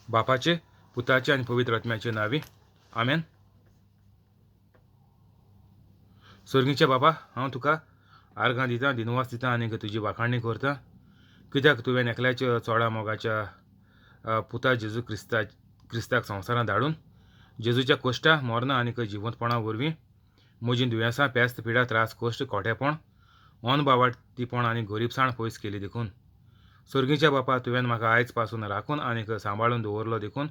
बापाचे, पुताचे आनी पवित्र आत्म्याचे नांवी, आमेन. सर्गीचे बापा, हांव तुका आर्गां दितां, दिनवास दितां आनी तुजी वाखाणी करतां, कित्याक तुवें एकल्याच्या चोडा मोगाच्या पुता जेजू क्रिस्ताक संवसारांत धाडून जेजूच्या कोश्टा, मरणां आनी जिवंतपणा वरवीं म्हजीं दुयेंसां, पेस्त, पिडा, त्रास, कोश्ट, खोटेपण, अनभावार्थीपण आनी गरिबसाण पयस केली देखून. सर्गीच्या बापा, तुवें म्हाका आयज पासून राखून आनी सांबाळून दवरलो देखून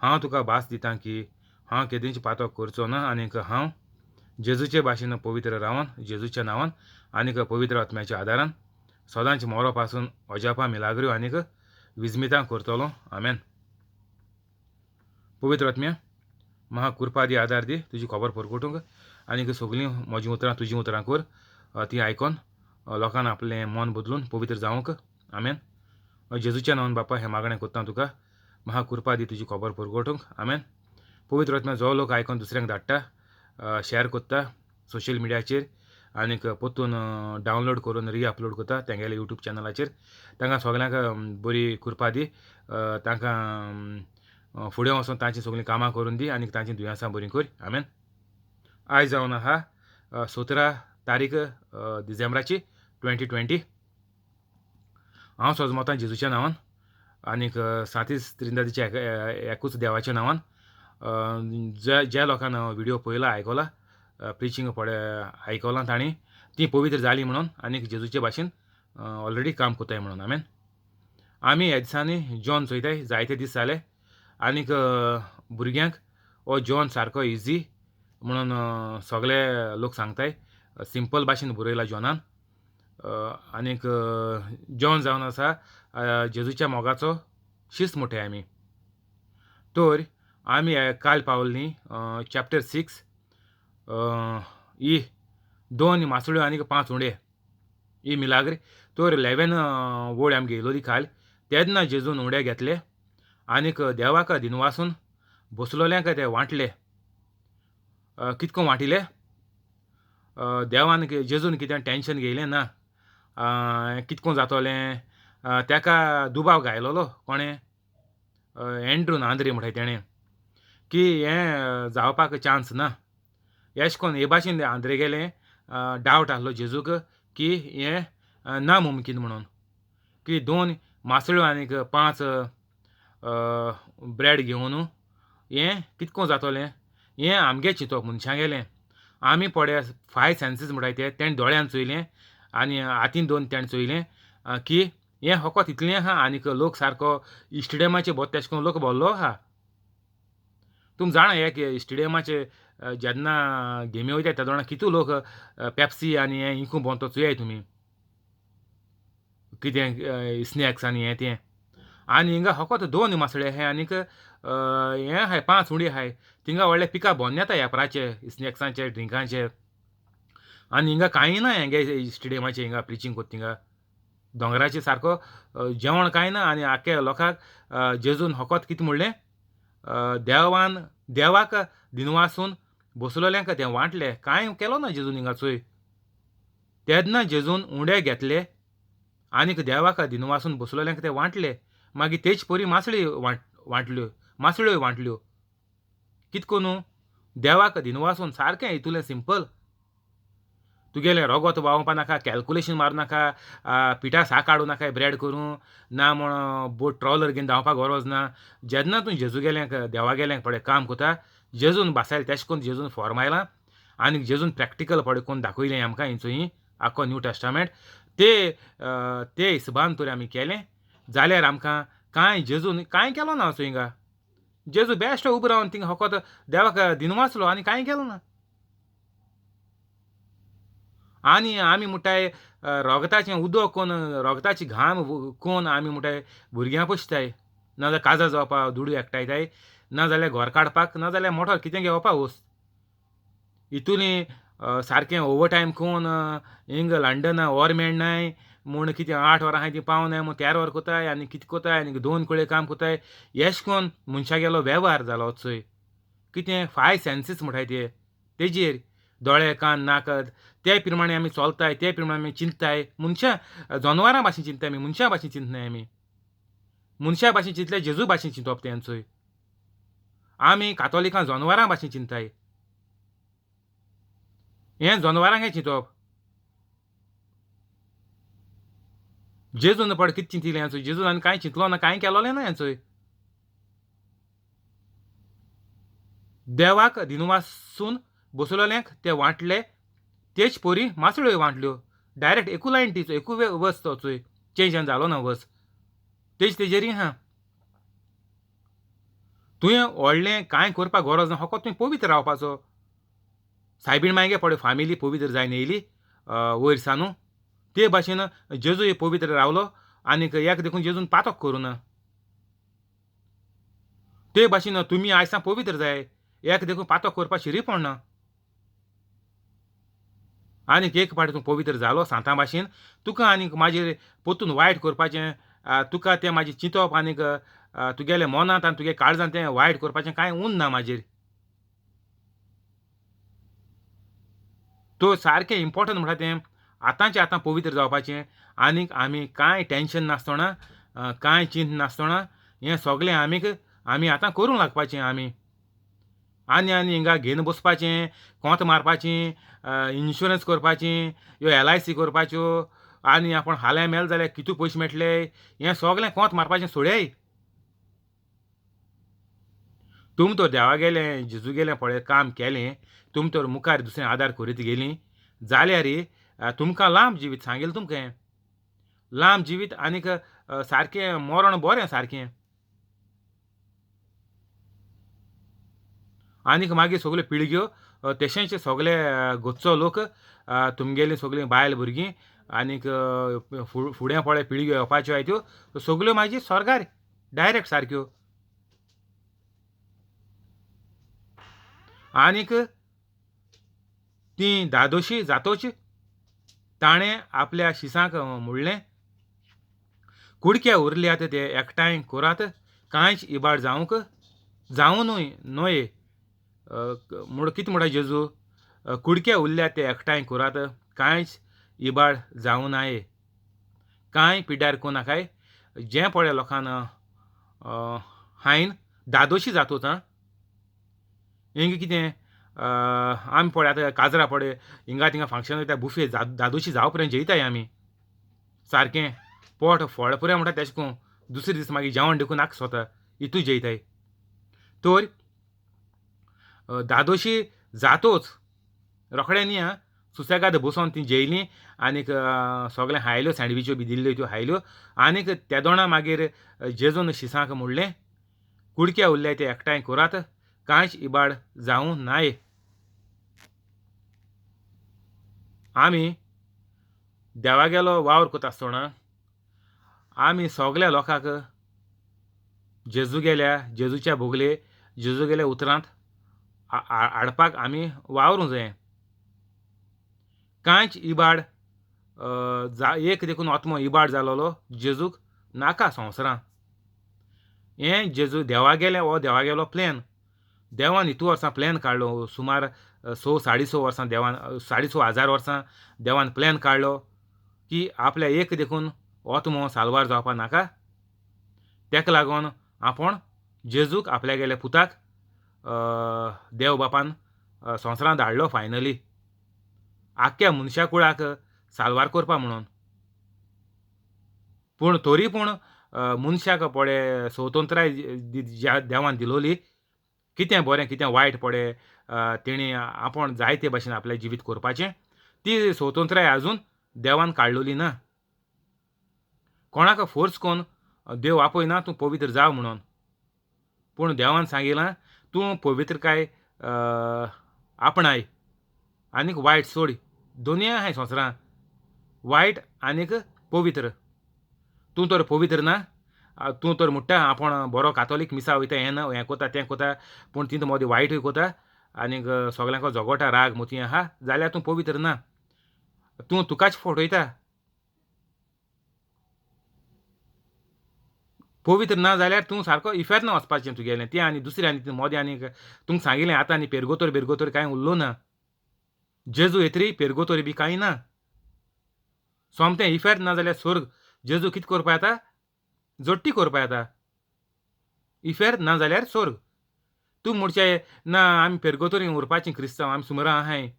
हांव तुका भास दितां की हांव केदींच पातक करचो ना आनी हांव जेजूचे भाशेन पवित्र रावन जेजूच्या नांवान आनी पवित्र आत्म्याच्या आदारान सदांच मोरो पासून अजापां, मिलाग्र्यो आनी विजमितां करतलो. आमेन. पवित्र आत्म्या, म्हाका कृपा दी, आदार दी तुजी खबर परगटूंक आनी सगळीं म्हजीं उतरां तुजीं उतरां कर, तीं आयकोन लोकांक आपलें मन बदलून पवित्र जावंक. आमेन. जेजूच्या नांवान बापा हें मागणें करता तुका, म्हाका कृपा दी तुजी खबर परगटूंक. आमेन. पवित्र आत्म्या, जो लोक आयकोन दुसऱ्यांक धाडटा, शेअर करता सोशल मिडियाचेर आनीक परतून डावनलोड करून री अपलोड करता तेंगेले यूट्यूब चॅनलाचेर, तांकां सगल्यांक बरी कृपा दी, तांकां फुडें वचून तांचीं सगळीं कामां करून दी आनी तांचीं दुयेंसां बरीं कर. आमेन. आयज जावन आहा 17 तारीख डिसेंबराची 2020. हांव सजमतां जेजूच्या नांवान आनीक सातीस त्रिंदादीच्या एकूच देवाच्या नांवान. ज्या लोकांक व्हिडियो पळयला, आयकला, प्रिचींग पळय आयकलां, तांणी ती पवित्र जाली म्हणून आनीक जेजूचे भाशेन ऑलरेडी काम करताय म्हणून. आमेन. आमी ह्या दिसांनी जॉन चोयताय, जायते दीस जाले आनीक भुरग्यांक हो जॉन सारको इजी म्हणून सगळे लोक सांगताय. सिंपल भाशेन बरयला जॉनान. आनीक जॉन जावन आसा जेजूच्या मोगाचो शिस्त म्हणटाय आमी. तर आमी काल पावल्ली चॅप्टर 6 ही 2 मासळ्यो आनीक 5 उंडे ही मिलाग्री. तर 11 वळ आमी घेयलोली काल. तेन्ना जेजून उंडे घेतले आनीक देवाक दिनवासून बसलोल्यांक ते वांटले. कितको वांटिले देवान, जेजून कितें टेंशन घेयलें ना, कितको जातोलें तेका दुबाव घायलोलो कोणें, एंड्रून आंद्रे म्हणटाय तेणें, की हें जावपाक चान्स ना. एश कोन हे भाशेन आंद्रे गेलें डावट आहलो जेजूक की हें ना मुमकीन म्हणून, की 2 मासळ्यो आनीक 5 ब्रेड घेवन हें कितको जातोलें, हें आमगे चिंतप मनशां गेलें. आमी पळय 5 सेन्सीस म्हणटाय ते, तेणें दोळ्यान चोयलें आनी हातीन 2 तेणें चोयलें की हें फकत इतलें आहा आनीक लोक सारको स्टेडियमाचे बोत तेश कोन लोक भरलो आहा. तुमी जाणा एक स्टेडियमाचे जेन्ना गेमी वयता तेदोणा कितू लोक पेप्सी आनी हें इंकू बोंतो चोयाय तुमी, कितें स्नॅक्स आनी हें तें. आनी हिंगा फकत 2 मासळे आहाय आनीक हें आहाय 5 उंडे आहाय. थिंगा व्हडले पिकअप भोंवन येता हेपराचे स्नॅक्सांचे ड्रिंकांचे. आनी हिंगा कांय ना हेंगे स्टेडियमाचे, हिंगा प्रिचींग कोत्ता थिंगा दोंगराचे सारको जेवण कांय ना. आनी आख्खे लोकांक जेजून फकत कितें म्हणलें, देवान देवाक दिनवासून बसलोल्यांक तें वांटलें. कांय केलो ना जेजून हिंगा चोय. तेन्ना जेजून उंडे घेतले आनीक देवाक दिनवासून बसलोल्यांक ते वांटले. मागीर तेच परी मासळी वांटल्यो, मासळ्यो वांटल्यो. कितको न्हू देवाक दिनवासून सारकें हितूलें सिंपल. तुगेलें रोगोत व्हांवपा नाका, कॅल्कुलेशन मारूं नाका, पिठा साक काडूं नाका ब्रेड करूं ना म्हण बोट ट्रॉलर घेवन धांवपाक गरज ना. जेन्ना तूं जेजू गेल्यांक देवा गेल्यांक पळय काम करता, जेजून भासायलें तेश कोन्न जेजून फॉर्मायलां आनी जेजून प्रॅक्टिकल पळय कोन्न दाखयलें आमकां हिंचोही आख्खो न्यू टेस्टामेंट. ते ते हिसबान तर आमी केलें जाल्यार आमकां कांय जेजून कांय केलो ना असो हिंगा. जेजू बेश्टो उबो रावन थिंगा फकत देवाक दिनवासलो आनी कांय केलो ना. आनी आमी म्हणटाय रोगताचें उदक कोन, रोगताची घाम कोन आमी म्हणटाय भुरग्यां पोसताय, नाजाल्यार काजार जावपाक दुडू एकठांयताय, नाजाल्यार घर काडपाक, नाजाल्यार मोटोर कितें घेवपाक वस्त. हितूनी सारकें ओवर टायम कोन हिंग लंडना वर मेळनाय म्हूण कितें 8 वरां आहाय तीं पावनाय म्हूण 13 वर कोताय आनी कितें कोताय आनी 2 कुळे काम कोताय. एश कोन मनशागेलो वेव्हार जालो चोय. कितें 5 सेन्सीस म्हणटाय ते, तेजेर दोळे कान नाक ते प्रमाणे आमी चलताय, ते प्रमाणे आमी चिंतताय. मनशां जनवरां भाशेन चिंतताय आमी, मनशां भाशेन चिंतनाय आमी. मनशा भाशेन चिंतले जेजू भाशेन चिंतप तेंचोय. आमी कातोलिकां जनवरां भाशेन चिंताय, हें जनवरांक चिंतप. जेजून पड कितें चिंतिलें हेंचोय, जेजून आनी कांय चिंतलो ना, कांय केलोलें ना हेंचोय. देवाक दिनवासून बसलोल्यांक ते वांटले, तेच पोरी मासळ्यो वांटल्यो. डायरेक्ट एकू लायन ती, एकू वस तो चोय, चेंज जालो ना वस, तेज तेजेरी हा. तुवें व्हडलें कांय करपाक गरज ना, फकत तुवें पवित्र रावपाचो. सायबीण मागीर पळय फामिली पवित्र जायन येयली वयर सानू, ते भाशेन जेजू पवित्र रावलो आनीक एक देखून जेजून पातक करूं ना. ते भाशेन तुमी आयसान पवित्र जाय, एक देखून पातक करपाक शिरी पडना. आनीक एक फावटी तूं पवित्र जालो सांतां भाशेन, तुका आनीक मागीर परतून वायट करपाचें, तुका तें मागीर चिंतप आनीक तुगेलें मनांत आनी तुगे काळजांत तें वायट करपाचें कांय उरना मागीर. तो सारकें इम्पोर्टंट म्हणटा तें आतांचें आतां पवित्र जावपाचें आनीक आमी कांय टेंशन नासतना, कांय चिंत नासतना हें सगळें आमी आतां करूंक लागपाचें. आमी आनी आनी हिंगा घेवन बसपाचें, कोंत मारपाची, इन्शुरंस करपाची, ह्यो LIC करपाच्यो, आनी आपूण हाल्यां मेल जाल्यार कितू पयशे मेळटले, हें सगळें कोंत मारपाचें सोडय. तुमी तर देवा गेलें जेजू गेलें पळय काम केलें, तुमी तर मुखार दुसरें आदार करीत गेलीं जाल्यार तुमकां लांब जिवीत सांगेलें तुमकां, लांब जिवीत आनीक सारकें मरण बरें सारकें. आनीक मागीर सगल्यो पिळग्यो तशेंच सगले गोच्चो लोक तुमगेली सगळीं बायल भुरगीं आनीक फुडें पळय पिळग्यो येवपाच्यो आहाय त्यो सगल्यो मागीर स्वर्गार डायरेक्ट सारक्यो. आनीक ती दादोशी जातोच ताणें आपल्या शिसांक म्हणलें, कुडके उरल्यात ते एकठांय करात, कांयच इबाड जावंक जावं न्हय न्हय. म्हूण कितें म्हणटा जेजू, कुडके उरल्यात ते एकठांय करात, कांयच इबाड जावं नाये, कांय पिड्ड्यार करूं नाकाय. जें पळय लोकान हांयन दादोशी जातोच. आं हिंगा कितें आमी पळय आतां काजरा पळय हिंगा थिंगा फंक्शन वयता, बुफे दादोशी जावं पर्यंत जेयताय आमी, सारकें पोट फळ पुरें म्हणटा तेशें करून दुसरे दीस मागीर जेवण देखून नाका सोता इतू जेयताय. तर दादोशी जातोच रोखडें न्ही आं, सुसेगाद बसोन ती जेयलीं आनीक सगळें हायल्यो, सँडविच्यो बी दिल्ल्यो त्यो हायल्यो. आनीक तेदोणा मागीर जेजून शिसांक म्हणलें, कुडके उरले ते एकठांय करात, कांयच इबाड जावं नाये. आमी देवागेलो वावर करता आसतना आमी सगल्या लोकांक जेजू गेल्या, जेजूच्या भोगले, जेजू गेल्या उतरांत हाडपाक आमी वावरूंक जाय. कांयच इबाड एक देखून आत्मो इबाड जालोलो जेजूक नाका संवसारांत. हें जेजू देवा गेलें हो देवा गेलो प्लॅन. देवान इतू वर्सां प्लॅन काडलो, सुमार 6 साडे 6 वर्सां देवान, 6,500 वर्सां देवान प्लॅन काडलो की आपल्या एक देखून आत्मो साल्वार जावपा नाका. तेका लागून आपूण जेजूक आपल्या गेल्या पुताक देव बापान संवसारांत धाडलो फायनली आख्ख्या मनशा कुळाक साल्वार करपा म्हणून. पूण तरी पूण मनशाक पळय स्वतंत्राय देवान दिलोली, कितें बरें कितें वायट पळय तेणी आपूण जायते भाशेन आपलें जिवीत करपाचें, ती स्वतंत्राय आजून देवान काडलोली ना. कोणाक फोर्स करून देव आपयना तूं पवित्र जाव म्हणून, पूण देवान सांगिलां तूं पवित्रकाय आपणाय आनीक वायट सोड. दोनूय आहाय संवसारांत, वायट आनीक पवित्र. तूं तर पवित्र ना, तूं तर म्हणटा आपूण बरो कातोलीक, मिसा वयता, हें ना हें कोता तें कोता, पूण तितूं मदीं वायटूय कोता आनीक सगल्यांक झगडटा, राग मोती आहा, जाल्यार तूं पवित्र ना, तूं तुकाच फटयता. पवित्र ना जाल्यार तूं सारको इफेर्न वचपाचें तुगेलें तें. आनी दुसरें आनी मदें आनीक तुमकां सांगिल्लें आतां आनी पेरगोतोर बेरगोतोर कांय उरलो ना, जेजू येतरी पेरगोतोर बी कांय ना, सोमतें इफेर्न ना जाल्यार स्वर्ग जेजू कितें करपा येता, जोडटी करपा येता. इफेर्न ना जाल्यार सोर्ग. तूं म्हणचें ना आमी पेरगोतोरी उरपाचीं क्रिस्तांव, आमी सुमरां आहाय,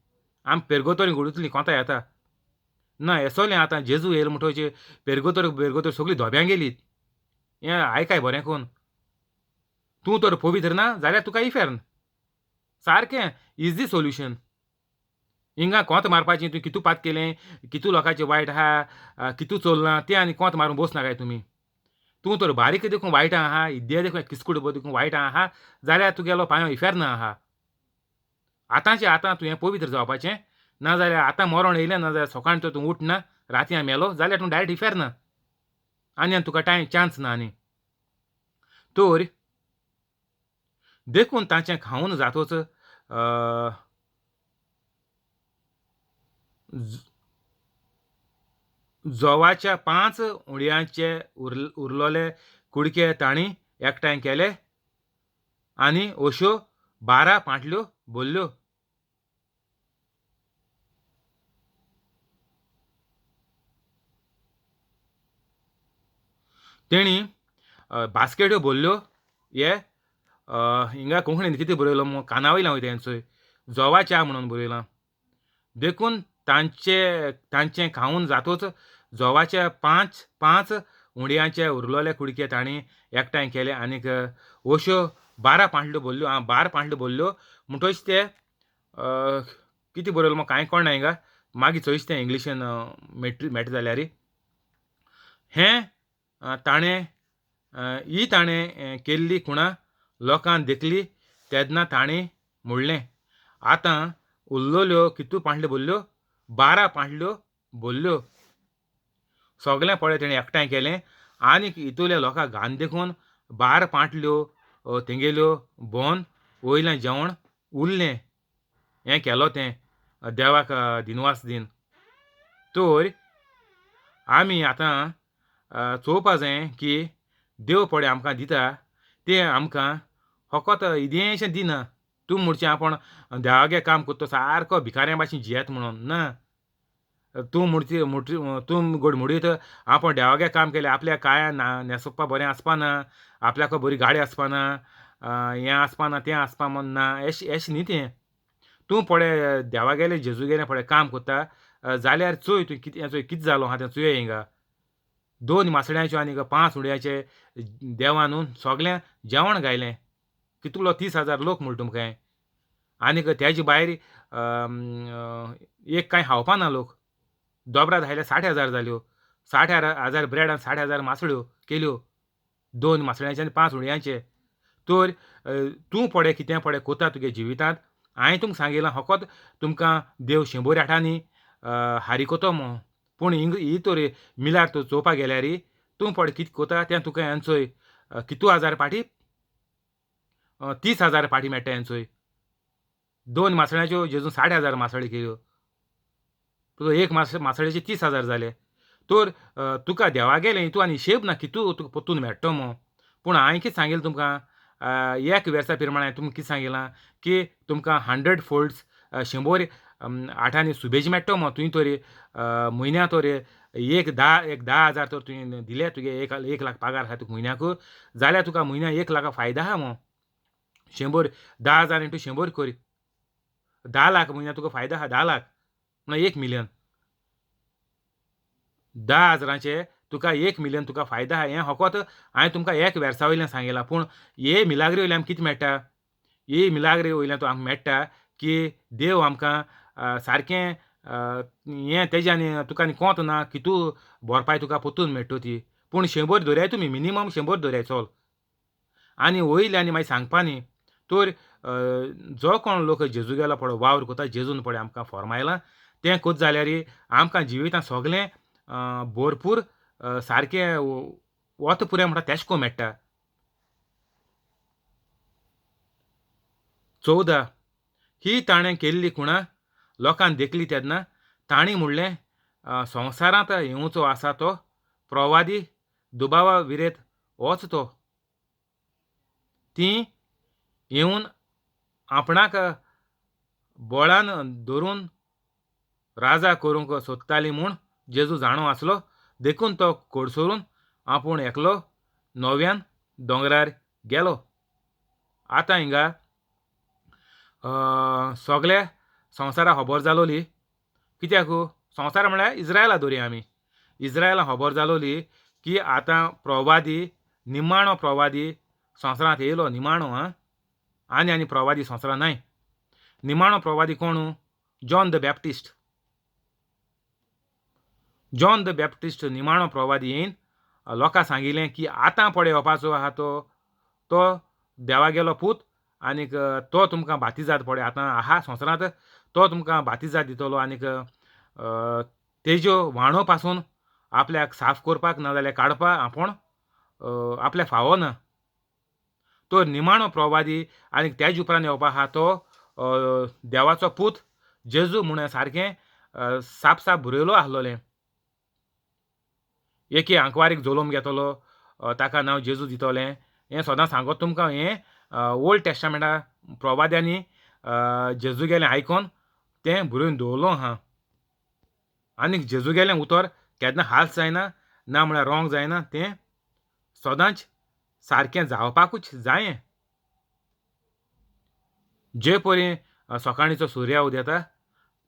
आमी पेरगोतोरी उडुतलीं कोंता येता ना. येसोलें आतां जेजू येयलो म्हणटोच पेरगोतोर बेरगोतोर सगळीं धोब्यां गेली. हें आयकाय बरें कोन्न, तूं तर पवित्र ना जाल्यार तुका इफेर्न. सारकें इजी सोल्युशन. हिंगा कोंत मारपाचें, तुवें कितू पात केलें, कितू लोकांचें वायट आहा, कितू चोल्लां तें आनी कोंत मारून बस नाकाय तुमी. तूं तर बारीक देखून वायट आहा, इद्दे देखून किस्कूट देखून वायट आहा जाल्यार तुगेलो पांयो इफेर्न आहा. आतांचें आतां तुवें पवित्र जावपाचें, ना जाल्यार आतां मरण येयलें, ना जाल्यार सकाळीं तर तूं उठना, रातयां मेलो जाल्यार तूं डायरेक्ट इफेर्न, आनी तुका टायम चान्स ना आनी. तर देखून तांचें खावन जातोच जोवाच्या 5 उडयांचे उरलोले कुडके तांणी एकठांय केले आनी अश्यो 12 पांटल्यो भरल्यो. तेणी बास्केट्यो भरल्यो. हे हिंगा कोंकणीन कितें बरयलो मग काना वयल्यान वयता हेंचोय जोवाच्या म्हणून बरयलां. देखून तांचें खावन जातोच जोवाच्या 5 उंडयांचे उरलोले कुडके तांणी एकठांय केले आनीक अश्यो 12 पांटल्यो भरल्यो. आं, 12 पांटल्यो भरल्यो म्हणटोच ते कितें बरयलो मग कांय कोण ना हिंगा, मागीर चोयच तें इंग्लिशीन मेळटा जाल्यार. हें ताणें ही ताणें केल्ली खुणा लोकान देखली तेन्ना ताणें म्हणलें, आतां उरलोल्यो कितू पांटल्यो भरल्यो, 12 पांटल्यो भरल्यो. सगळें पळय तेणें एकठांय केलें आनीक इतुल्या लोकांक घान देखून 12 पांटल्यो तेंगेल्यो बोन वयलें जेवण उरलें. हें केलो तें देवाक दिनवास दीन. तर आमी आतां चोवपा जाय की देव पळय आमकां दिता तें आमकां फकत इदेंशें दिना. तूं म्हणचें आपूण देवागे काम करता सारको भिकाऱ्यां भाशेन जियेता म्हणून ना. तूं म्हणचे तूं गोड म्हणीत आपूण देवागे काम केलें, आपल्याक कांय ना न्हेसोवपा बरें आसपा ना, आपल्याक बरी गाडी आसपा ना, हें आसपा ना तें आसपा म्हण ना, एश एश न्ही तें. तूं पळय देवागेलें जेजूगेलें पळय काम करता जाल्यार चोय तूं कितें चोय कितें जालो आहा तें चोय हिंगा. 2 मासड्यांच्यो आनी 5 उडयांचे देवान सगळें जेवण घायलें. कितलो 30,000 लोक म्हणटा तुमकां. आनीक तेजे भायर एक कांय खावपा ना लोक. दोबराद खायल्यार 60,000 जाल्यो, 60,000 ब्रेड आनी 60,000 मासळ्यो केल्यो, 2 मासळ्यांचे आनी 5 उडयांचे. तर तूं पळय कितें पळय कोता तुगे जिवितांत. हांवें तुमकां सांगिलां फकत तुमकां देव 100 आठांनी हारी कोतो म्हूण, पूण हिंग ही तर मिलार तूं चोवपाक गेल्यार तूं पळय कितें कोता तें तुका हेंचोय कितू हजार पाटी, 30,000 पाटी मेळटा हेंचोय. 2 मासळ्यांच्यो जेजून 60,000 मासळी केल्यो, तुका एक मासळेचे 30,000 जाले. तर तुका देवा गेलें तूं आनी हिशेब ना कितू तुका परतून मेळटलो म्हूण. पूण हांवें कितें सांगिलां तुमकां एक वर्सा प्रमाणे तुमकां कितें सांगिलां की तुमकां 100 folds 100 आठांनी सुबेज मेळटलो म्हूण. तुवें तर म्हयन्या तर एक 10,000 तर तुवें दिले, तुगे 1 लाख पगार आहा तुका म्हयन्याक, जाल्यार तुका म्हयन्याक 1 लाखा फायदा आहा म्हूण. 100 10,000 इंटू 100 कर, 10 लाख म्हयन्याक तुका फायदा आहा, 10 लाख म्हणल्यार 1 मिलियन. 10,000 तुका 1 मिलियन तुका फायदा आहा. हें फकत हांवें तुमकां एक वर्सा वयल्यान सांगिलां. पूण हे मिलाग्री वयल्यान कितें मेळटा, हे मिलाग्री वयल्यान आमकां मेळटा की देव आमकां सारकें हें तेजें आनी तुका आनी कोंत ना कितू भरपाय तुका परतून मेळटा ती. पूण 100 धरयाय तुमी, मिनिमम 100 धरयाय चल. आनी वयले आनी मागीर सांगपा न्ही. तर जो कोण लोक जेजू गेलो पळय वावर करता, जेजून पळय आमकां फॉर्मायलां तें कोत जाल्यार आमकां जिवितांत सगळें भरपूर सारकें वत पुरें म्हणटा तेश कोन्न मेळटा. 14 ही ताणें केल्ली खुणा लोकान देखली तेन्ना तांणी म्हणलें, संवसारांत येवचो आसा तो प्रवादी दुबावा विरेत होच तो. तीं येवन आपणाक बळान धरून राजा करूंक सोदताली म्हूण जेजू जाणो आसलो, देखून तो कडसरून आपूण एकलो नव्यान दोंगरार गेलो. आतां हिंगा सगळे संवसारा खबर जालोली, कित्याक संवसार म्हळ्यार इज्रायला दवरया आमी, इज्रायला खबर जालोली की आतां प्रवादी, निमाणो प्रवादी संवसारांत येयलो, निमाणो. आं, आनी आनी प्रवादी संवसारांत नाय. निमाणो प्रवादी कोण? John the Baptist. John the Baptist निमाणो प्रवादी येवन लोकां सांगिल्लें की आतां पळय येवपाचो आहा तो, तो देवागेलो पूत आनीक तो तुमकां बातिजाद पळय आतां आहा संवसारांत, तो तुमकां बातिजाद दितलो आनीक तेज्यो व्हाणो पासून आपल्याक साफ करपाक नाजाल्यार काडपाक आपूण आपल्याक फावो ना. तो निमाणो प्रवादी आनी तेज उपरांत येवपा आहा तो देवाचो पूत जेजू म्हूण सारकें साप साप बरयलो आसलोलें. एके आंकवारीक जल्म घेतलो, ताका नांव जेजू दितलें, हें सदां सांगत तुमकां. हें ओल्ड टेस्टामेंटा प्रवाद्यांनी जेजू गेलें आयकोन तें बरोवन दवरलो आहा. आनीक जेजू गेलें उतर केन्ना हाल्स जायना, ना म्हळ्यार रोंग जायना, तें सदांच सारकें जावपाकूच जायें. जे परी सकाळीचो सुर्या उदेता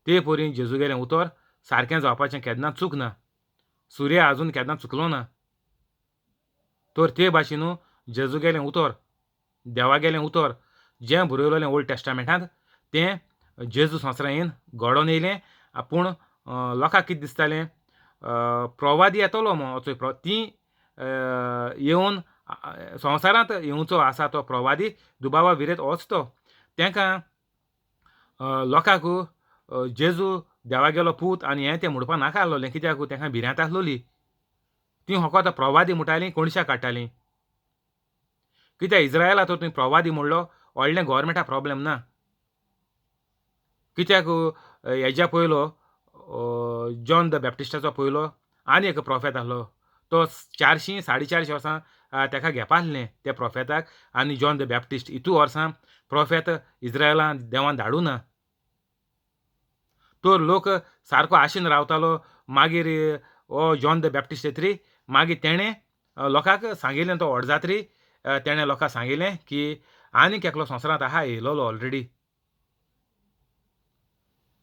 ते परी जेजू गेलें उतर सारकें जावपाचें केन्ना चूक ना. सुर्या आजून केन्ना चुकलो ना. तर ते भाशेन जेजू गेलें उतर, देवा गेलें उतर जें बरयलेलें ओल्ड टेस्टामेंटांत तें जेजू संवसारांत येवन घडोवन येयलें. पूण लोकांक कितें दिसतालें, प्रवादी येतलो म्हूण ती येवन संवसारांत येवचो आसा तो प्रवादी दुबावा विरेत होच तो. तेंकां लोकांक जेजू देवागेलो पूत आनी हें तें म्हणपा नाका आसलोलें, कित्याक तेंकां भिरांत आसलोली. ती फकत प्रवादी म्हणटालीं, कोणशां काडटालीं. कित्याक इज्रायला तर तुवें प्रवादी म्हणलो व्हडलें गोवोरमेंटा प्रोब्लेम ना. कित्याक हेज्या पयलो जॉन the बॅप्टिस्टाचो पयलो आनी एक प्रोफेत आसलो, तो 400 450 वर्सां तेका घेवपा आसलें त्या प्रोफेताक. आनी जॉन the Baptist इतू वर्सां प्रोफेत इज्रायलान देवान धाडूं ना. तर लोक सारको आशेन रावतालो. मागीर हो जॉन the Baptist येतरी मागीर तेणें लोकांक सांगिल्लें, तो व्हड जातरी तेणें लोकांक सांगिल्लें की आनीक एकलो संवसारांत आहा येयलोलो ऑलरेडी.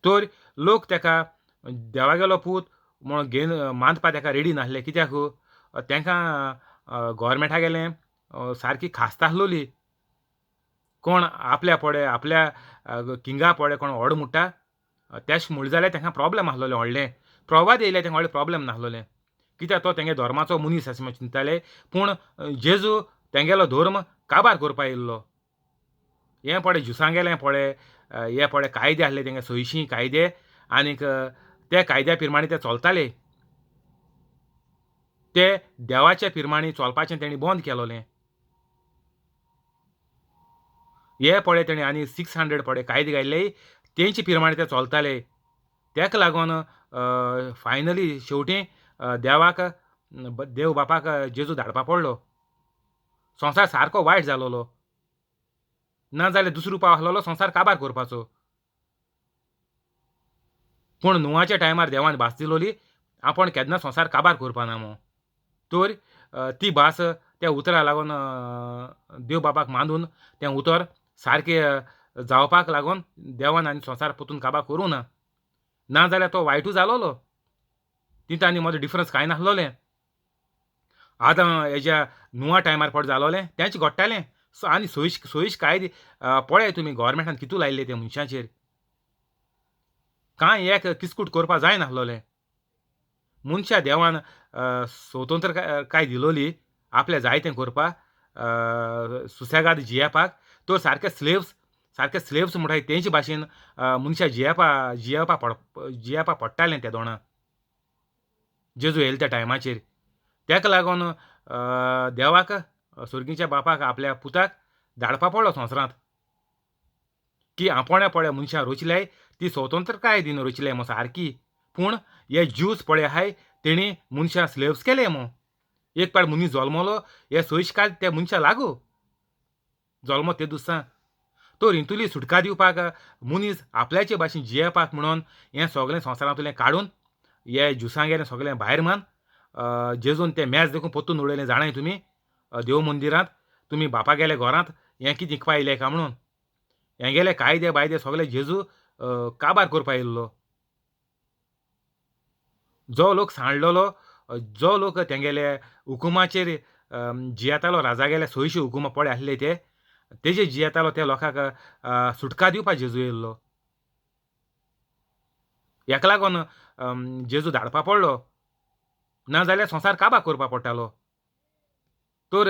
तर लोक तेका देवागेलो पूत म्हूण घेवन मानपा तेका रेडी नासले, कित्याक तेंकां गोवोरमेंटा गेलें सारकी खास्त आसलोली. कोण आपल्या पडे आपल्या किंगा पडे कोण व्हड म्हणटा तेश म्हणलें जाल्यार तेंकां प्रोब्लेम आसलोलें व्हडलें. प्रवाद येयले तेंकां व्हडलें प्रोब्लेम नासलोलें, कित्याक तो तेंगे धर्माचो मनीस अशें म्हूण चिंतताले. पूण जेजू तेंगेलो धर्म काबार करपा येयल्लो. हें पळय ज्युसांगेलें पळय हे पळय कायदे आसले तेंगे 600 कायदे, आनीक ते कायद्या पिरमाणे ते चलताले. ते देवाच्या पिरमाणे चलपाचें तेणी बंद केलोलें. हे पळय तेणी आनी 600 पळय कायदे घायल्ले, तेंचे पिरमाणे ते चलताले. तेका लागून फायनली शेवटी देवाक देव बापाक जेजू धाडपा पडलो. संवसार सारको वायट जालोलो, ना जाल्यार दुसरो उपाय आसलोलो संवसार काबार करपाचो. पूण नुवाच्या टायमार देवान भास दिलोली आपूण केन्ना संवसार काबार करपा ना म्हूण. तर ती भास त्या उतरा लागून देव बापाक मानून तें उतर सारकें जावपाक लागून देवान आनी संवसार परतून काबार करूं ना, ना जाल्यार तो वायटूय जालोलो. तितून आनी मदें डिफरन्स कांय नासलोलें. आतां हेज्या नुवा टायमार पड जालोलें तेंच घडटालें. आनी सोयीश कायदे पळय तुमी गोवोरमेंटान कितू लायिल्ले ते मनशाचेर, कांय एक किस्कूट करपा जायनासलोलें. मनशा देवान स्वतंत्र काय दिलोली आपल्या जाय तें करपा, सुसेगाद जियेवपाक. तर सारके स्लेव्स, सारके स्लेव्स म्हणटाय तेंचे भाशेन मनशां जियेवपा पडटालें त्या दोणा जेजू येयले त्या टायमाचेर. तेका लागून देवाक सुर्गीच्या बापाक आपल्या पुताक धाडपा पडलो संवसारांत की आपणे पळय मनशां रचल्याय ती स्वतंत्रकाय दिवन रचल्याय मो सारकी. पूण हे ज्यूस पळय आहाय तेणी मनशां स्लेव्स केले मो. एक पाट मनीस जल्मलो हे सोयीशकाल त्या मनशां लागू जल्मो ते दुसरा. तर हितूली सुटका दिवपाक मनीस आपल्याचे भाशेन जियेवपाक म्हणून हें सगळें संवसारांतलें काडून हे ज्युसांगेलें सगळें भायर मान जेजून तें मॅच देखून परतून उडयलें जाणाय तुमी देव मंदिरांत. तुमी बापागेले घरांत हें कितें इंकपा येयले काय म्हणून. हेगेले कायदे बायदे सगळे जेजू काबार करपा येयल्लो. जो लोक सांडलेलो, जो लोक तेंगेले हुकुमाचेर जियेतालो, राजागेले सोयशी हुकुमा पळय आसले ते तेजे जियेतालो, त्या लोकांक सुटका दिवपा जेजू येयल्लो. हेका लागून जेजू धाडपा पडलो, ना जाल्यार संवसार काबार करपा पडटालो. तर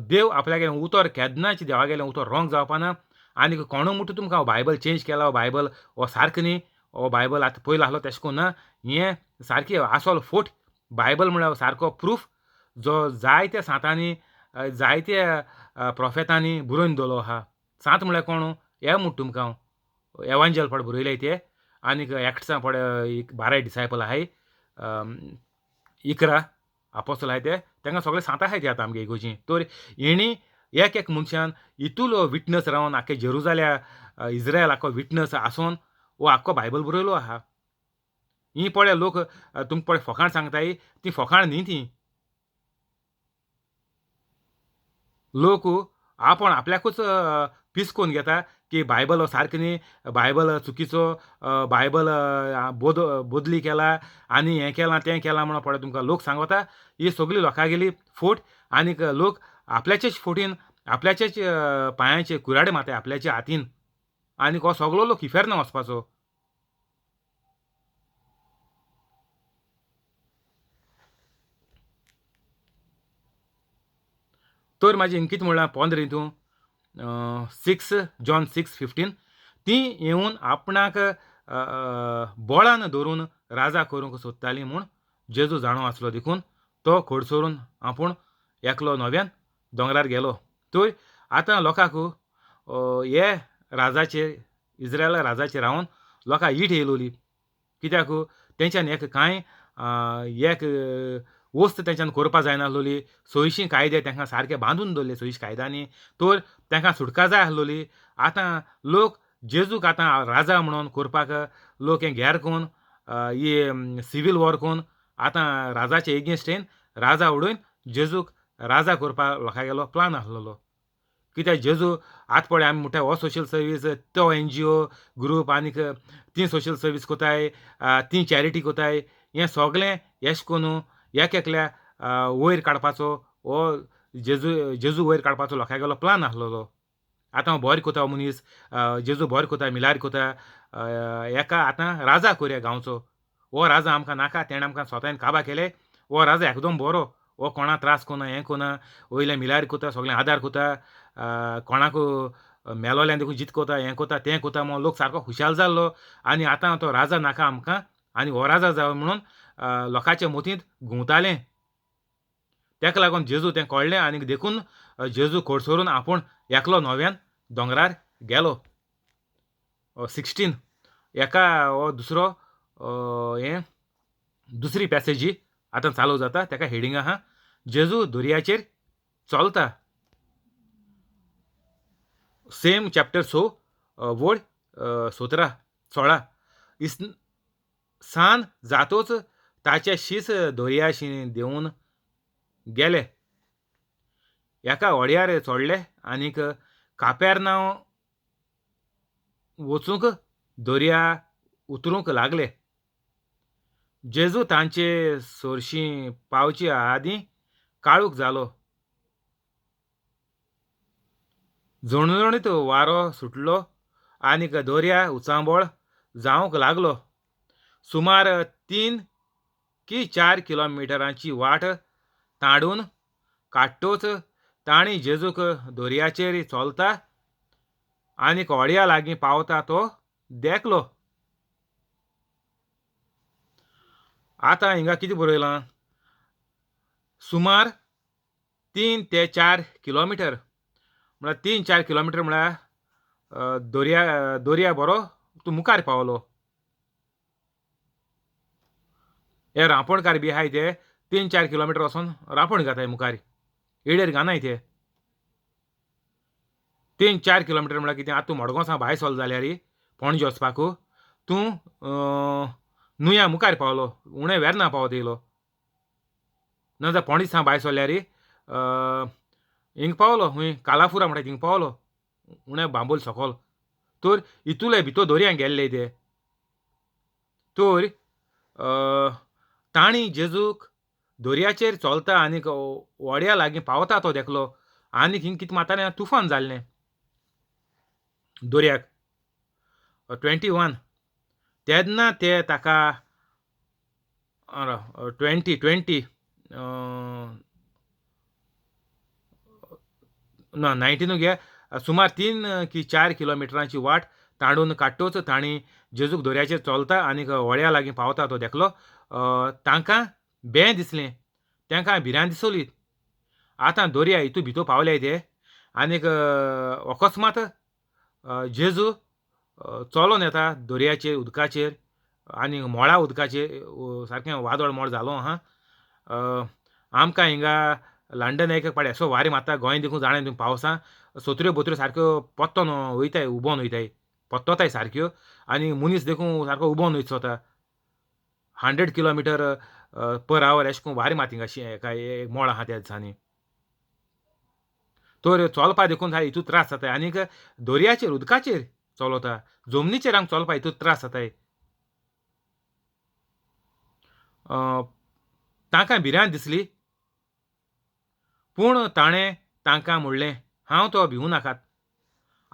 देव आपल्यागेलें उतर केन्नाच देवागेलें उतर रोंग जावपाना. आनी कोणू म्हणटा तुमकां बायबल चेंज केला, बायबल हो सारको न्ही, हो बायबल आतां पयलो आसलो तेशें करून ना, हें सारकें आसल फोट बायबल म्हळ्यार सारको प्रूफ जो जायत्या सांतांनी जायत्या प्रोफेतांनी बरोवन दवरलो आहा. सांत म्हळ्यार कोण हे म्हणटा तुमकां हांव, एवांजेल पळय बरयले ते, आनीक एक्ट्सां पळय 12 डिसायपल आहाय, 11 आपोस्तोल आहाय, ते तांकां सगळे सांत आहाय ते आतां आमगे इगोर्जी. तर हेणी एक एक मनशान इतलो विटनस रावन आख्खे जेरुजाल्या इज्रायल आख्खो विटनस आसून हो आख्खो बायबल बरयलो आहा. ही पळय लोक तुमकां पळय फोकाण सांगताय, ती फोकाण न्ही, ती लोक आपूण आपल्याकूच पिसकोवन घेता की बायबल हो सारकें न्ही, बायबल चुकीचो, बायबल बदली केला आनी हें केलां तें केलां म्हणून पळय तुमकां लोक सांगता. ही सगळी लोकांगेली फोट, आनीक लोक आपल्याचेच फोटीन आपल्याचेच पांयांचे कुराडे मारताय आपल्याच्या हातीन, आनीक हो सगळो लोक इफेर्ना वचपाचो. तर म्हाजें इंकीत म्हणलां 15 हितून 6 जॉन 6:15, ती येवन आपणाक बळान धरून राजा करूंक सोदताली म्हूण जेजू जाणो आसलो, देखून तो खोडसरून आपूण एकलो नव्यान दोंगरार गेलो. तर आतां लोकांक हे राजाचे इज्रायला राजाचे रावन लोकांक ईट येयलोली, कित्याक तेंच्यान एक कांय एक वस्त तेंच्यान करपा जायना आसलोली, सोयशी कायदे तांकां सारके बांदून दवरले सोयशी कायद्यांनी, तर तांकां सुटका जाय आसलोली. आतां लोक जेजूक आतां राजा म्हणून करपाक लोक हें घेर करून ही सिवील वॉर करून आतां राजाचे एगेन्स्टेन राजा उडोवन जेजूक राजा करपाक लोकांगेलो प्लान आसलोलो. कित्याक जेजू आतां पळय आमी म्हणटा हो सोशल सर्वीस, तो एनजीओ ग्रूप, आनीक ती सोशल सर्वीस कोताय, ती चॅरिटी कोताय, हें सगळें एश कोन्न एक एकल्या वयर काडपाचो हो जेजू जेजू वयर काडपाचो लोकांगेलो प्लान आसलोलो. आतां हांव बरो कोता मनीस, जेजू बरो कोता, मिलार कोता, एका आतां राजा कोरया गांवचो, हो राजा आमकां नाका, तेणें आमकां स्वतान काबा केले, हो राजा एकदम बरो, हो कोणा त्रास कोना हें कोना, वयल्या मिलार कोता, सगळें आदार कोता, कोणाक मेलोल्यान देखून जीत कोता, हें कोता तें कोता म्हूण लोक सारको खुशाल जाल्लो. आनी आतां तो राजा नाका आमकां आनी हो राजा जावो म्हणून लोकांच्या मतींत घुंवतालें. तेका लागून जेजू तें कळ्ळें आनी देखून जेजू खोडसरून आपूण एकलो नव्यान दोंगरार गेलो. 16 एका हो दुसरो हें दुसरी पॅसेजी आतां चालू जाता, तेका हेडींग आहा जेजू दर्याचेर चलता. सेम चॅप्टर 6 वड 17 16. सान जातोच ताचे शीस दर्याशी देंवून गेले, एका व्हड्यार चडले आनीक कापेर्नांव वचूंक दर्या उतरूंक लागले. जेजू तांचे सरशीं पावचे आदीं काळूक जालो. झणझणीत वारो सुटलो आनीक दर्या उचांबळ जावंक लागलो. सुमार 3 की 4 किलोमिटरांची वाट ताडून काडटोच तांणी जेजूक दर्याचेर चलता आनीक व्हड्या लागीं पावता तो देखलो. आतां हिंगा कितें बरयलां, सुमार 3 ते 4 किलोमिटर, म्हळ्यार 3-4 किलोमिटर म्हळ्यार दर्या दर्या बरो तूं मुखार पावलो. हे रांपणकार बी आहाय ते 3-4 किलोमिटर वचोन रांपण घाताय मुखार, एडेर घानाय ते. 3-4 किलोमिटर म्हळ्यार कितें, आतां तूं मडगांव सावन भायर सरलो जाल्यार पणजे वचपाक तूं नुया मुखार पावलो, उणें वेर्ना पावत येयलो. ना जाल्यार पणजे सावन भायर सरल्यार हिंग पावलो हूंय कालाफुरा म्हणटा थिंग पावलो उणें बांबोल सोकोल तर इतुले भितर दर्यां गेल्ले ते. तर तांणी जेजूक दर्याचेर चलता आनीक व्हड्या लागीं पावता तो देखलो आनीक हिंग कितें मारतालें तुफान जाल्लें दर्याक. 21 तेन्ना ते ताका 20 20 ना 19 घे सुमार 3 की 4 किलोमिटरांची वाट तांडून काडटोच तांणी जेजूक दर्याचेर चलता आनीक व्हड्या लागीं पावता तो देखलो. तांकां बें दिसलें, तांकां भिरांत दिसली. आतां दर्या हितू भितर पावले ते आनीक अकस्मात जेजू चलोन येता दर्याचेर उदकाचेर आनी मोळा उदकाचेर सारकें वादळ मोळ जालो आहा. आमकां हिंगा लंडन एक पाटी असो वारें मारता, गोंय देखून जाणें तुमी पावसां सोत्र्यो बोत्र्यो सारक्यो पोत्तोन वयताय उबोन वयताय पोत्तोताय सारक्यो आनी मनीस देखून सारको उबोन वयत वता. 100 किलोमिटर पर आवर अशें करून वारें मारता हिंगा काय मोळ आहा त्या दिसांनी. तर चलपा देखून हितू त्रास जाताय आनीक दर्याचेर उदकाचेर चलता, जमनीचेर आमकां चलपा हितू त्रास जाताय. तांकां भिरांत दिसली पूण ताणें तांकां म्हणलें हांव तो भिवूं नाकात.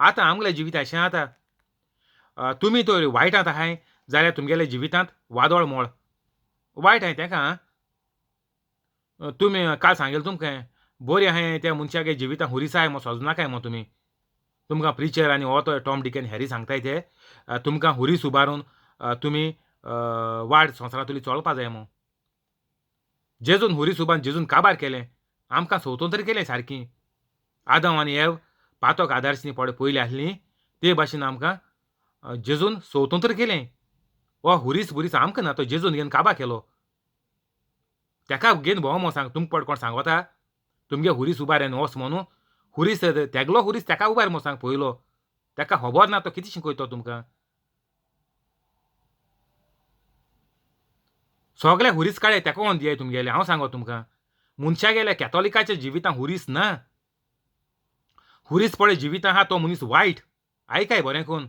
आतां आमगेलें जिवीत अशें आतां तुमी तर वायटांत आहाय जाल्यार तुमगेल्या जिवितांत वादळ मोळ वायट आहाय तेका. तुमी काल सांगेल तुमकां बरें आहाय त्या मनशागे जिवितांत हुरीस आहाय म्हूण सोजनाकाय म्हूण तुमी तुमकां प्रिचर आनी हो तो टॉम डिक आनी हॅरी सांगताय ते तुमकां हुरीस उबारून तुमी वाट संवसारांतली चलपा जाय म्हूण. जेजून हुरीस उबारून जेजून काबार केलें, आमकां स्वतंत्र केलें सारकी. आदम आनी एव पातोक आदारशी पड पयलीं आसली ते भाशेन आमकां जेजून स्वतंत्र केलें. हो हुरीस बुरीस आमकां ना, तो जेजून घेवन काबार केलो. तेका घेवन भोंव म्हूण सांग तुमकां पड कोण सांगता तुमगे हुरीस उबार आनी वच म्हणून हुरीस तेगलो हुरीस तेका उबार म्हूण सांग पयलो, तेका खबर ना तो कितें शिकयतो तुमकां. सगळे हुरीस काडे तेका कोण दियाय तुमगेले. हांव सांगो तुमकां मनशा गेल्या कॅथोलिकाच्या जिवितांत हुरीस ना. हुरीस पळय जिवितां आहा तो मनीस वायट. आयकाय बरें करून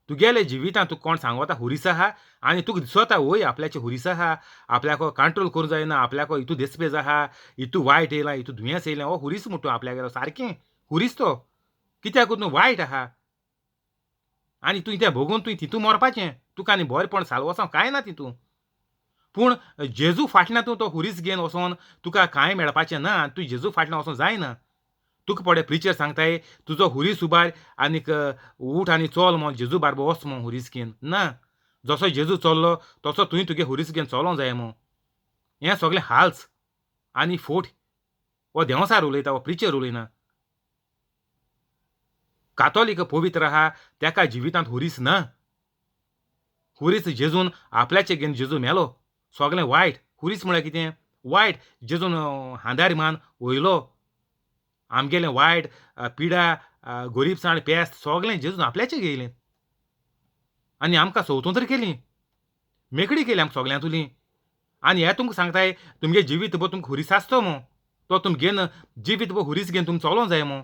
तुगेले जिवितांत तुका कोण सांगता हुरीस आहा आनी तुका दिसता वय आपल्याचे हुरीस आहा, आपल्याक कंट्रोल करूंक जायना, आपल्याक हितू देसपेज आहा, हितू वायट येयला, हितू दुयेंस येयलें, हो हुरीस म्हणटा आपल्यागेलो सारकें हुरीस तो. कित्याक तूं वायट आहा आनी तूं तें भोगून तुवें तितू मरपाचें, तुका आनी बरेपण साल्वसांव कांय ना तितू. पूण जेजू फाटल्यान तूं तो हुरीस घेवन वचोन तुका कांय मेळपाचें ना. तूं जेजू फाटल्यान वचोंक जायना. तुका पळय प्रिचर सांगताय तुजो हुरीस उबार आनीक उठ आनी चल म्हूण जेजू बारबो वच म्हूण हुरीस घेवन ना. जसो जेजू चल्लो तसो तुवें तुगे हुरीस घेवन चलोंक जाय म्हूण. हें सगळें हाल्स आनी फोट. हो देंवसार उलयता, हो प्रिचर उलयना. कातोलीक पवित्र आहा तेका जिवितांत हुरीस ना. हुरीस जेजून आपल्याचे घेवन जेजू मेलो. सगळें वायट. हुरीस म्हळ्यार कितें वायट. जेजून हांदार मान वयलो आमगेलें वायट पिडा गोरीबसाण पेस्त सगळें जेजून आपल्याचें घेयलें आनी आमकां स्वतंत्र केली, मेकळी केली आमकां सगळ्यांतुली. आनी हें तुमकां सांगताय तुमगे जिवीत बो तुमकां हुरीस आसतो मू, तो तुम घेवन जिवीत बो हुरीस घेवन तुमी चलोंक जाय मू.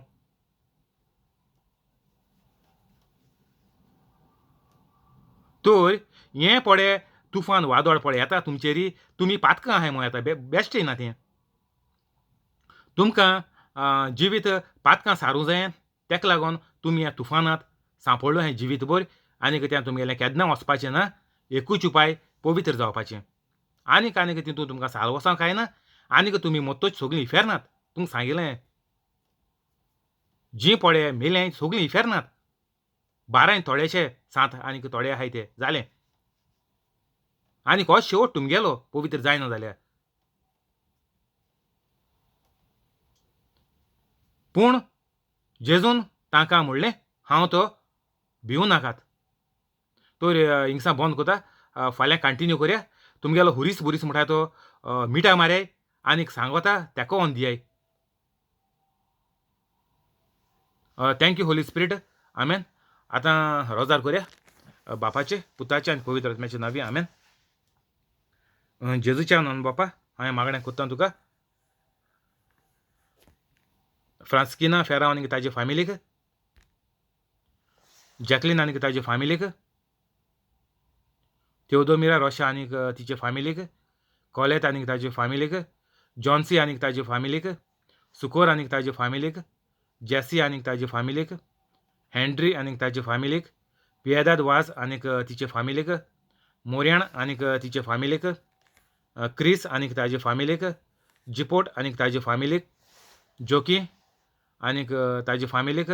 तर हें पळय तुफान वादळ पळय येता तुमचेरी, तुमी पातकां आहाय म्हूण येता बेश्ट येना तें. तुमकां जिवीत पातकां सारूंक जाय, तेका लागून तुमी ह्या तुफानांत सांपडलो हें जिवीत भर आनीक तें तुमगेलें केन्ना वचपाचें ना. एकूच उपाय पवित्र जावपाचें. आनीक आनीक तितूंत तुमकां साल वचोंक कांय ना. आनीक तुमी मत्तोच सगळीं इफेर्नात. तुमकां सांगिल्लें जीं पळय मेलें सगळीं इफेर्नात. बाराय थोडेशे सात आनीक थोडे आहाय ते जालें. आनीक हो शेवट तुमगेलो पवित्र जायना जाल्यार. पूण जेजून तांकां म्हणलें हांव तो भिवूं नाकात. तर हिंगसा बंद करता, फाल्यां कंटिन्यू करया. तुमगेलो हुरीस बुरीस म्हणटा तो मिठा मारे आनीक सांगता तेका ऑन दियाय. Thank you Holy Spirit. आमेन. आतां रोजार करया. बापाचे पुताचे आनी पवित्र आत्म्याचे नांवी आमेन. जेजूच्या नांवान बापा हांवें मागणें करता तुका. फ्रांस्किना फेरांव आनी ताजे फामिलीक, जॅकलीन आनी ताजे फामिलीक, तेवदोमिरा रोशा आनी तिचे फामिलीक, कॉलेत आनी ताजे फामिलीक, जॉन्सी आनी ताजे फामिलीक, सुकोर आनी ताजे फामिलीक, जॅसी आनी ताजे फामिलीक, हॅन्ड्री आनी ताजे फामिलीक, पियेदाद वाज आनी तिचे फामिलीक, मोरयाण आनी तिचे फामिलीक, क्रीस आनी ताजे फामिलीक, जिपोट आनी ताजे फामिलीक, जोकी आनी ताजे फामिलीक,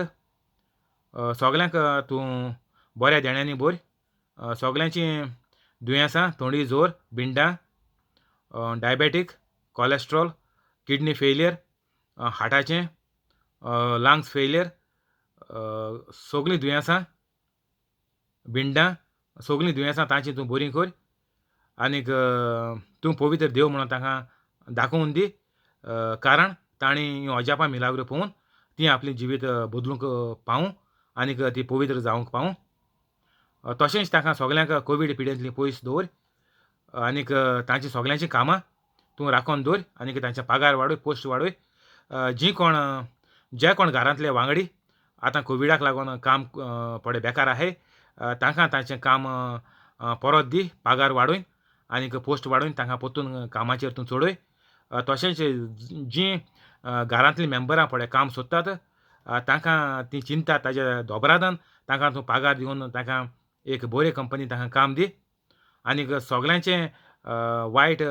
सगल्यांक तूं बऱ्या देण्यांनी भर. सगल्यांचीं दुयेंसां, थोंडी जोर, बिंडां, डायबेटीक, कॉलेस्ट्रॉल, किडनी फेलियर, हार्टाचें, लंग्स फेलियर, सगलीं दुयेंसां, बिंडां, सगलीं दुयेंसां तांची तूं बरीं कर आनीक तूं पवित्र देव म्हणून तांकां दाखोवन दी, कारण तांणी हीं अजापां मिलाग्रो पळोवन तीं आपलें जिवीत बदलूंक पावूं आनीक ती पवित्र जावंक पावूं. तशेंच तांकां सगल्यांक कोवीड पिडेंतली पयस दवर आनीक तांची सगल्यांचीं कामां तूं राखोन दवर आनीक तांचे पगार वाडय, पोस्ट वाडय. जीं कोण जे कोण घरांतले वांगडी आतां कोविडाक लागून काम पडे बेकार आहाय तांकां तांचें काम परत दी, पगार वाडोवन आनीक पोस्ट वाडोवन तांकां परतून कामाचेर तूं चडय. तशेंच जीं घरांतलीं मेंबरां पळय काम सोदतात तांकां ती चिंता ताज्या दोबरादान तांकां तूं पगार दिवन तांकां एक बरे कंपनी तांकां काम दी आनीक सगल्यांचें वायट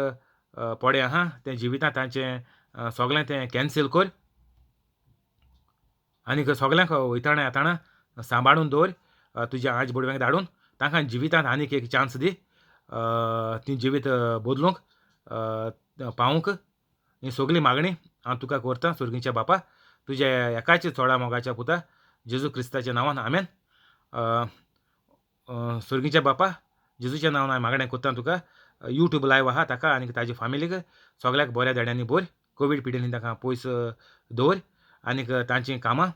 पडे आहा तें जिवितांत तांचें सगलें तें कॅन्सील कर आनीक सगल्यांक वयताना येताना सांबाळून दवर, तुज्या आज बुडव्यांक धाडून तांकां जिवितांत आनीक एक चान्स दी, ती जिवीत बदलूंक पावूंक. ही सगली मागणी हांव तुका करतां सुर्गीच्या बापा, तुज्या एकाच चोडा मोगाच्या पुता जेजू क्रिस्ताच्या नांवान, आमेन. सुर्गीच्या बापा, जेजूच्या नांवान हांवें मागणें करता तुका, युट्यूब लायव आहा ताका आनी ताजे फामिलीक सगल्याक बऱ्या देण्यांनी भर, कोवीड पिडेनी तांकां पयस दवर आनीक तांचीं कामां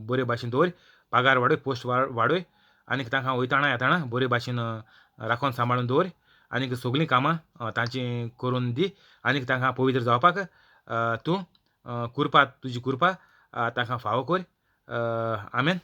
बरे भाशेन दवर, पगार वाडय, पोस्ट वाडय आनीक तांकां वयताना येताना बरे भाशेन राखोन सांबाळून दवर आनीक सगलीं कामां तांचीं करून दी आनीक तांकां पवित्र जावपाक तूं कुरपा, तुजी कुरपा तांकां फावो कर. आमेन.